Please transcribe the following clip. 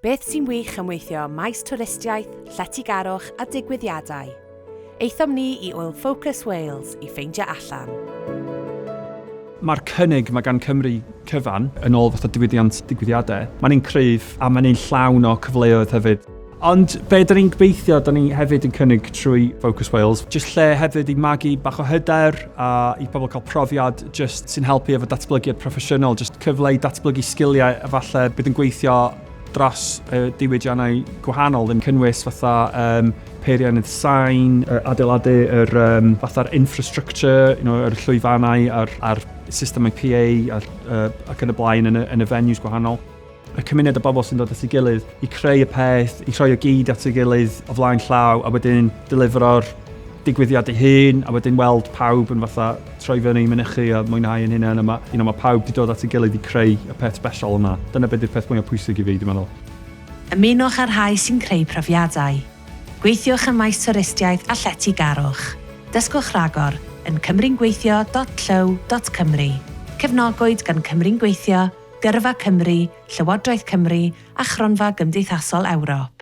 Beth sy'n wych am weithio ym maes twristiaeth, lletygarwch a digwyddiadau? Aethom ni i Ŵyl Focus Wales i ffeindio allan. Mae'r cynnig mae gan Cymru cyfan, yn ôl fatha diwydiant digwyddiadau, mae'n un cryf a mae'n un llawn o cyfleoedd hefyd. Ond be da ni'n gobeithio, da ni hefyd yn cynnig trwy Focus Wales, jyst lle hefyd i magu bach o hyder a i pobl cael profiad jyst sy'n helpu efo datblygiad proffesiynol, jyst cyfle i datblygu sgiliau a falle bydd yn gweithio dros y diwydiannau gwahanol, ddim cynnwys fatha um, peiriannydd sain, adeiladu yr um, fatha'r infrastructure, you know, yr llwyfannau a'r, a'r systemau PA a'r, uh, ac yn y blaen yn y, yn y venues gwahanol. Y cymuned o bobl sy'n dod at ei gilydd i creu y peth, i rhoi o gyd at ei gilydd o flaen llaw a wedyn delivero'r digwyddiad ei hun a wedyn weld pawb yn fatha troi fyny, mynychu a mwynhau yn hunain a ma, you know, mae pawb wedi dod at ei gilydd i creu y peth special yna. Dyna beth yw'r peth mwyaf pwysig i fi, dwi'n meddwl. Ymunwch â'r rhai sy'n creu profiadau. Gweithiwch ym maes twristiaeth a lletygarwch. Dysgwch ragor yn cymru'ngweithio.llyw.cymru. Cefnogwyd gan Cymru'n Gweithio, Gyrfa Cymru, Llywodraeth Cymru a Chronfa Gymdeithasol Ewrop.